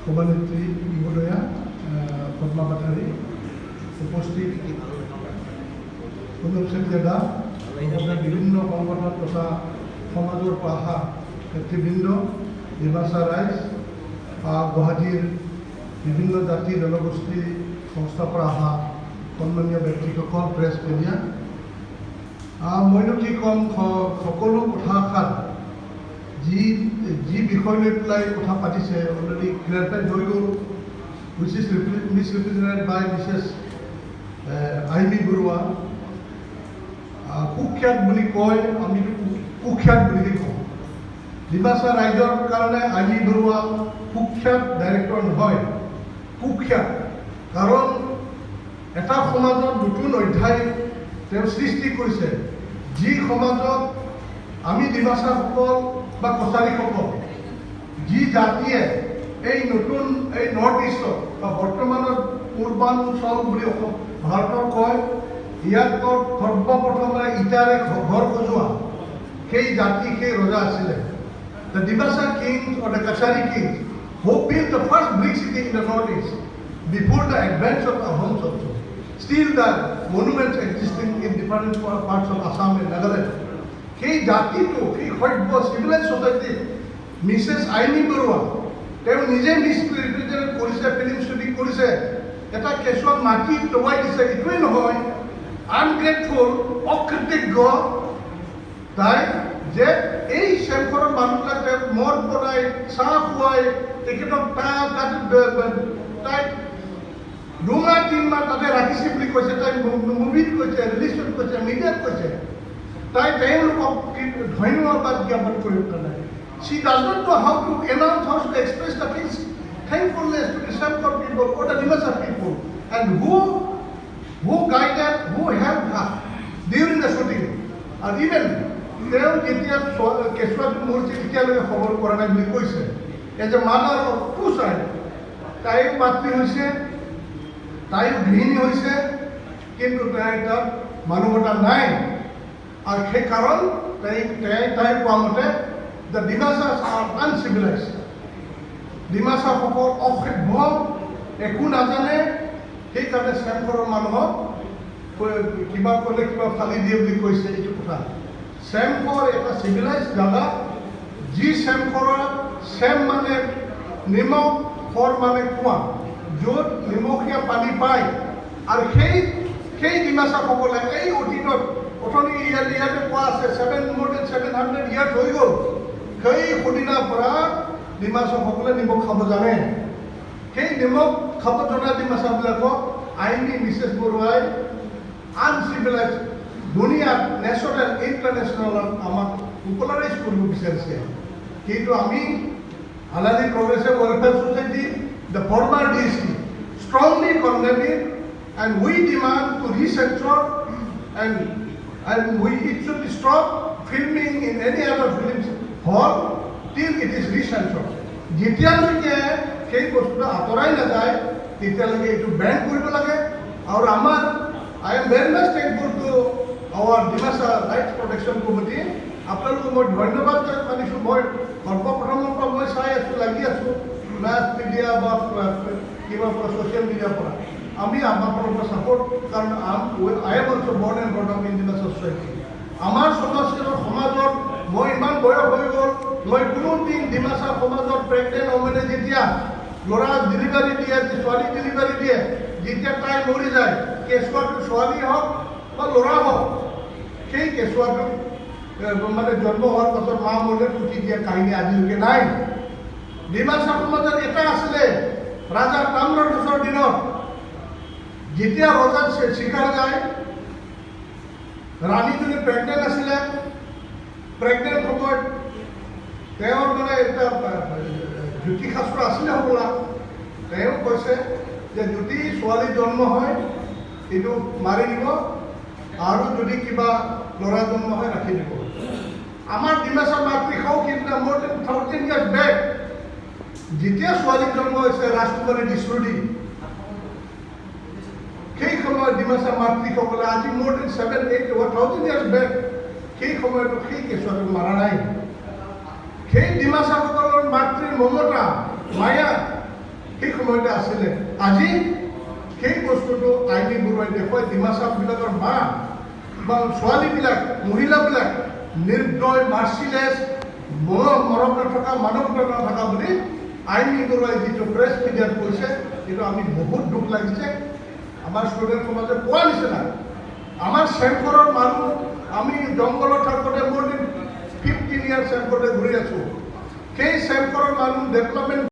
সভানেত্ৰী মহোদয়া পদ্মা পাঠাৰী, উপস্থিত অনুপ চেতিয়া, লগতে বিভিন্ন সংগঠন তথা সমাজৰ পৰা অহা নেতৃবৃন্দ, ডিমাচা ৰাইজ, গুৱাহাটীৰ বিভিন্ন জাতি জনগোষ্ঠী সংস্থাৰ পৰা অহা সন্মানীয় ব্যক্তিসকল, প্ৰেছ মিডিয়া, মইনো কি ক'ম? সকলো কথাষাৰ যি যি বিষয় লৈ পেলাই কথা পাতিছে, অলৰেডি ক্লেৰিফাইড হৈ গ'ল, which is misrepresented by Mrs. Aimee Barua. কুখ্যাত বুলি কয়, আমিতো কুখ্যাত বুলিহে কওঁ। ডিমাচা ৰাইজৰ কাৰণে আইমী বৰুৱা সুখ্যাত ডাইৰেক্টৰ নহয়, কুখ্যাত। কাৰণ এটা সমাজত নতুন অধ্যায় তেওঁ সৃষ্টি কৰিছে, যি সমাজত আমি ডিমাচাসকল বা কছাৰীসকল, যি জাতিয়ে এই নতুন এই নৰ্থ ইষ্টত বা বৰ্তমানৰ পূৰ্বাঞ্চল বুলি অসম ভাৰতৰ কয়, ইয়াত সৰ্বপ্ৰথমে ইটাৰে ঘৰ সজোৱা সেই জাতি, সেই ৰজা আছিলে the Dimasa kings or the Kachari kings, who built the first brick city in the Northeast before the advance of the Ahoms also. Still the monuments existing in different parts of Assam and Nagaland. সেই জাতিটো, সেই সভ্য চিভিলাইজ society, Mrs Aimee Barua, তেওঁ নিজে miss represent কৰিছে, film shooting কৰিছে, এটা কেঁচুৱাক মাটিত দবাই দিছে। এইটোৱেই নহয়, আনগ্ৰেটফুল, অকৃতজ্ঞ তাই যে এই চেমখৰৰ মানুহবিলাক তেওঁক মদ বনাই চাহ খুৱাই তেখেতক তাত তাই 2 মাহ 3 মাহ তাতে ৰাখিছে বুলি কৈছে। তাই মুভিত কৈছে, ৰিলিজত কৈছে, মিডিয়াত কৈছে। তাই তেওঁলোকক ধন্যবাদ জ্ঞাপন কৰিব পৰা নাই। She does not know how to announce, how to express the things, thankfulness to the Semkhor people or the Dimasa people and who guided, who helped her during the shooting. And even তেওঁ যেতিয়া কেঁচুৱাটো মৰিছে, তেতিয়ালৈকে খবৰ কৰা নাই বুলি কৈছে। As a mother of two child, তাইও মাতৃ হৈছে, তাইও গৃহিণী হৈছে, কিন্তু তাইৰ তাত মানৱতা নাই। আৰু সেই কাৰণ তাই কোৱা মতে the Dimasas are uncivilized, ডিমাচাসকল অসভ্য, একো নাজানে, সেইকাৰণে চেমখৰৰ মানুহক কিবা ক'লে কিবা ফালি দিয়ে বুলি কৈছে। এইটো কথা, চেমখৰ এটা চিভিলাইজ জাগা, যি চেমখৰৰ চেম মানে নিমখ, খৰ মানে খোৱা, য'ত নিমখীয়া পানী পায়। আৰু সেই ডিমাচাসকলে এই অতীতত, অথনি ইয়াতে কোৱা আছে, more than 700 years হৈ গ'ল, সেই সুদিনাৰ পৰা ডিমাচাসকলে নিমখ খাব জানে। সেই নিমখ খাব জনা ডিমাচাবিলাকক আইমী মিছেছ বৰুৱাই আনচিভিলাইজ, দুনিয়াত নেশ্যনেল ইণ্টাৰনেশ্যনেলত আমাক পপুলাৰাইজ কৰিব বিচাৰিছে। কিন্তু আমি হালালি progressive welfare society, the former DST, strongly condemn it and we demand to recensor and we it should stop filming in any other films hall till it is recensored. যেতিয়ালৈকে সেই বস্তুটো আঁতৰাই নাযায়, তেতিয়ালৈকে এইটো বেন কৰিব লাগে। আৰু আমাৰ I am very much thankful to our Dimasa Rights Protection Committee. আপোনালোকক মই ধন্যবাদ মানিছোঁ। মই সৰ্বপ্ৰথমৰ পৰা মই চাই আছোঁ, লাগি আছোঁ, মাছ মিডিয়া বা কিবা পৰা, ছ'চিয়েল মিডিয়াৰ পৰা আমি আমাৰ ফালৰ পৰা ছাপৰ্ট, কাৰণ I am also born and brought up in Dimasa society. আমাৰ সমাজত মই ইমান বয়স হৈ গ'ল, মই কোনোদিন ডিমাচা সমাজত প্ৰেগনেণ্ট ওমেনে যেতিয়া ল'ৰা ডেলিভাৰী দিয়ে, ছোৱালী ডেলিভাৰী দিয়ে, যেতিয়া তাই মৰি যায়, কেঁচুৱাটো ছোৱালী হওক বা ল'ৰা হওক, সেই কেঁচুৱাটো মানে জন্ম হোৱাৰ পাছত মা মৰিলে পুতি দিয়া কাহিনী আজিলৈকে নাই। ডিমাচা সমাজত এটা আছিলে, ৰাজা তাম্ৰধ্বজৰ দিনত যেতিয়া ৰজাত চিকাৰ যায়, ৰাণীজনী প্ৰেগনেণ্ট আছিলে। প্ৰেগনেণ্ট সময়ত তেওঁৰ মানে এটা জ্যোতিষশাস্ত্ৰ আছিলে হ'বলা, তেওঁ কৈছে যে যদি ছোৱালী জন্ম হয়, এইটো মাৰি দিব আৰু যদি কিবা ল'ৰা জন্ম হয়, ৰাখি দিব। আমাৰ ডিমাচা মাতৃসাও কিন্তু more than 1,000 years back যেতিয়া ছোৱালী জন্ম হৈছে, ৰাজকুমাৰী দিশ্ৰুদি, সেই সময়ত ডিমাচা মাতৃসকলে, আজি more than 7, 8 thousand years back, সেই সময়তো সেই কেঁচুৱাটোক মাৰা নাই। সেই ডিমাচাসকলৰ মাতৃৰ মমতা, মায়া। সেই সময়তে আছিলে। আজি সেই বস্তুটো আইমি বৰুৱাই দেখুৱাই ডিমাচাবিলাকৰ মা বা ছোৱালীবিলাক, মহিলাবিলাক নিৰ্দয়, মাৰ্চিলেছ, মৰম নথকা, মানৱতা নথকা বুলি আইমি বৰুৱাই যিটো প্ৰেছ মিডিয়াত কৈছে, সেইটো আমি বহুত দুখ লাগিছে। আমাৰ ষ্টুডেণ্ট সমাজে কোৱা নিচিনা আমাৰ চেংকৰৰ মানুহ, আমি জংঘলত থাকোঁতে মোৰ দেন 15 ইয়াৰ্ছ চেংকৰতে ঘূৰি আছোঁ। সেই চেংকৰৰ মানুহ ডেভেলপমেণ্ট